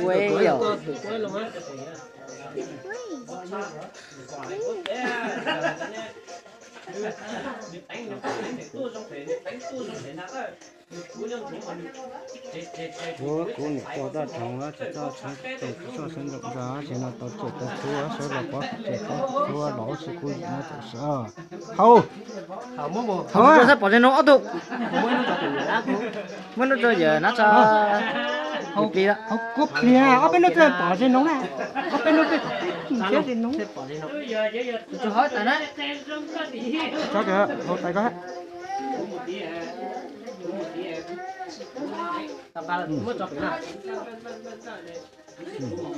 Ua yog. Ua kuv niam poj dab tsoog tsis txhob sawv ntsoov ntag, tsis no tau tsiaj tau txhu sawv los pov tsiaj pov txhu los ua si kuv yim no tam sim. Hau, hau, pom zes no ob tug. Muab lub rau yawm nab tso. Hau, kuv pliag ob peb hnub twg pom zes no na. Ob peb hnub twg pom zes no. Tso, hau tais ko.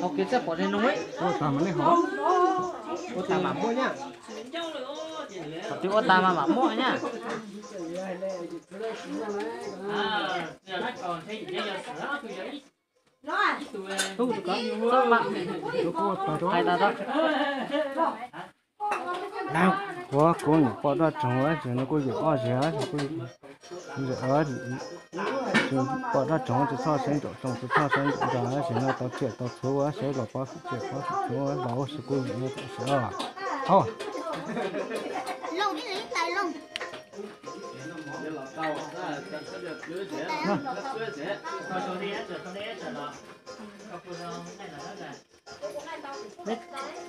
Hau kiag txawj pom zes no. Ua tag mas nej hau. Ua tag mam muaj nyab. Qhov twg ua tag mas mam muaj nyab. Hais tas, ua kuv niam poj dab tsoog, no kuj yog ob zes, kuv yog poj dab tsoog tsis txhob sawv ntsoov tsoom tsis txhob sawv ntsoov ntag, tam sim no tau tsiaj tau txhu sawv los pov tsiaj pov txhu los ua si kuv yim no tam sim. Hau.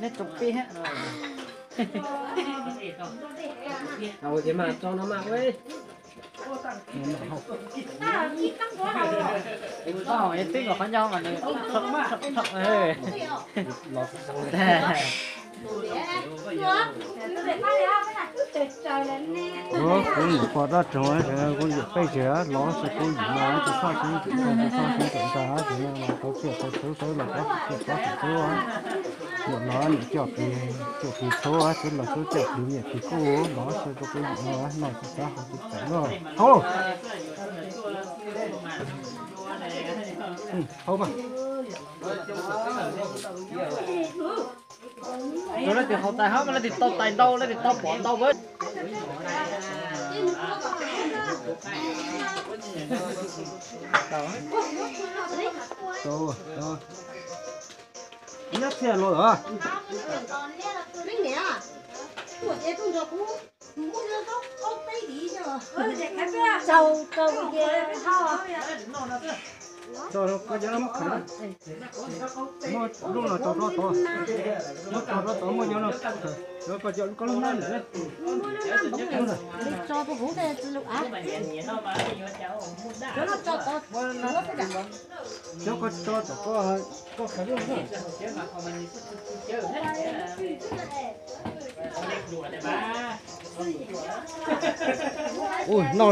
Neb tsoom pib hab. Ua ces mas tso no mas ua. Twb nkaus qhov ncauj mas nws thaum, thaum, thaum. Kuv niam poj dab tsoog, kuv yawm peb zes los ua si kuv yim no tsis txhob sawv ntsoov tsoom tsis txhob sawv ntsoov ntag, tam sim no mas tau tsiaj tau txhu sawv los pov tsiaj pov txhu. Niam los niam coj plig, coj plig txhu, txhu los txhu coj plig nyiaj plig kub los ua si rau kuv yim no, noj tsis txaus haus tsis txaus los. Hau. Hau mas. Rau leej twg haus tais hab mas leej twg tau tais ntau, leej twg tau pom ntau mas. Nyob txhia los lawm. Tso koj cov no muab khaws, muab lub no tso rau tod, muab tso rau tod muab cov no khaws, cov koj cov koj lub no ntawm. Cov koj tso tom koj, koj khaws lub no. Ua no.